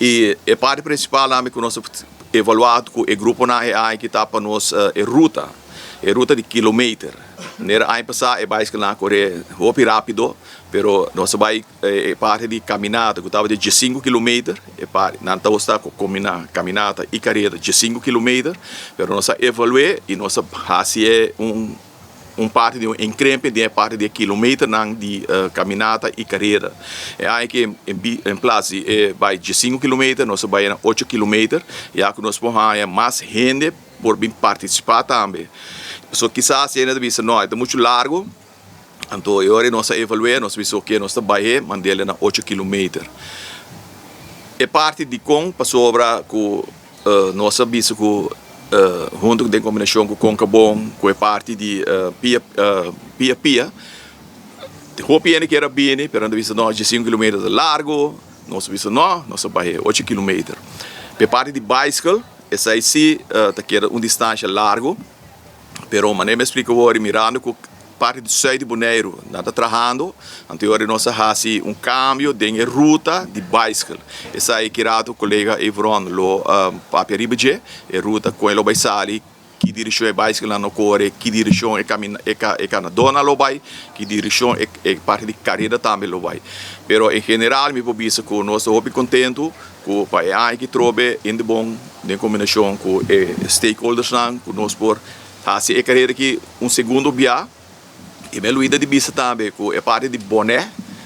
I e parti prinsipal tambe ku nos a evaluá ku e gruponan e aña aki ta pa nos e ruta, e ruta di kilometer. Manera aña pasá e baiskelnan a kore hopi rápido, pero nos a bai e parti di kaminata ku tabata di diesinku kilometer, e parti nan ta gusta ku kombiná kaminata i kareda diesinku kilometer, pero nos a evalu'é i nos a hasi e un un parti di un inkrimpe den e parti di e kilometernan di kaminata i kareda. E aña aki en plas di e bai diesinku kilometer nos a bai na ocho kilometer ya ku nos por haña mas hende por bin partisipá tambe. Pasobra kisas hende ta bisa no e ta muchu largu. Anto e ora nos a evalu'é, nos a bisa oke, nos ta bai e mand'el na ocho kilometer. E parti dikon pasobra ku nos a bisa ku huntu den kombinashon ku Konkabon ku e parti di pia pia pia, hopi hende kier a bini pero nan ta bisa no diesinku kilometer ta largu, nos a bisa no, nos a bai e ocho kilometer. Pa e parti di baiskel esei si ta keda un distansha largu. Pero manera mi a splika awor, mirando ku parti di sùit di Boneiru nan ta trahando, anto e ora nos a hasi un kambio den e ruta di baiskel. Esei ki rato kolega Evron lo papia riba dje, e ruta kon e lo bai sali, ki direkshon e baiskelnan lo kore, ki direkshon e kanadónan lo bai, ki direkshon e parti di kareda tambe lo bai. Pero en general mi por bisa ku nos ta hopi kontentu Ku pa e aña ki trobe Indebon den kombinashon ku e stakeholdersnan ku nos por hasi e karera aki un segundo bia. I mi a luida di bisa tambe ku e parti di Boné,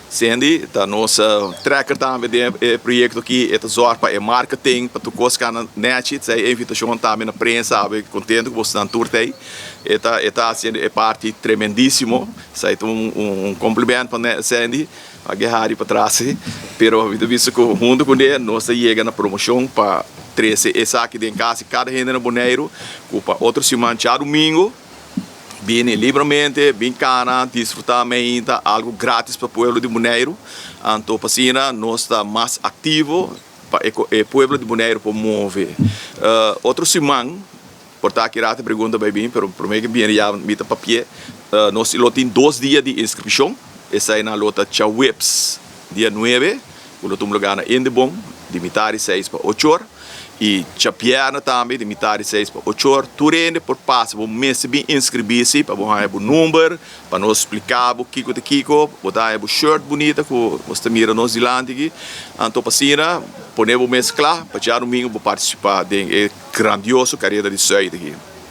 Sandy ta nos trekker tambe den e proyekto aki, e ta zòrg pa e marketing, pa tur kos kana nèchi. Esei e invitashon tambe na prensa awe, kontentu ku bosnan tur ta ei. E ta e ta hasiendo e parti tremendísimo. Esei ta un kompliment pa Sandy. A gehari pa tras si, pero mi ta bisa ku huntu kuné nos ta yega na promoshon pa trese esaki den kas di kada hende na Boneiru ku pa otro siman djadumingu bini libramente, bin kana, disfrutá meinta, algu gratis pa pueblo di Boneiru. Anto pa asina nos ta mas aktivo pa e pueblo di Boneiru por move. Otro siman. Por ta aki rato e pregunta bai bin, pero prome ke bini ya mi ta papia. Nos lo tin dos dia di inskripshon. Eseinan lo ta djaweps dia nuebe, ku lo tuma lugá na Indebon, di mitar di seis pa ocho or, i djabièrnè tambe di mitar di seis pa ocho or. Tur hende por pasa, bo mester bin inskribí si pa bo haña bo number, pa nos splika bo kiko ta kiko. Bo ta haña bo shirt bunita ku bo ta mira nos dilanti aki. Anto pa asina pone bo mes kla pa djadumingu bo partisipá den e. Grandioso kareda di Zuid aki.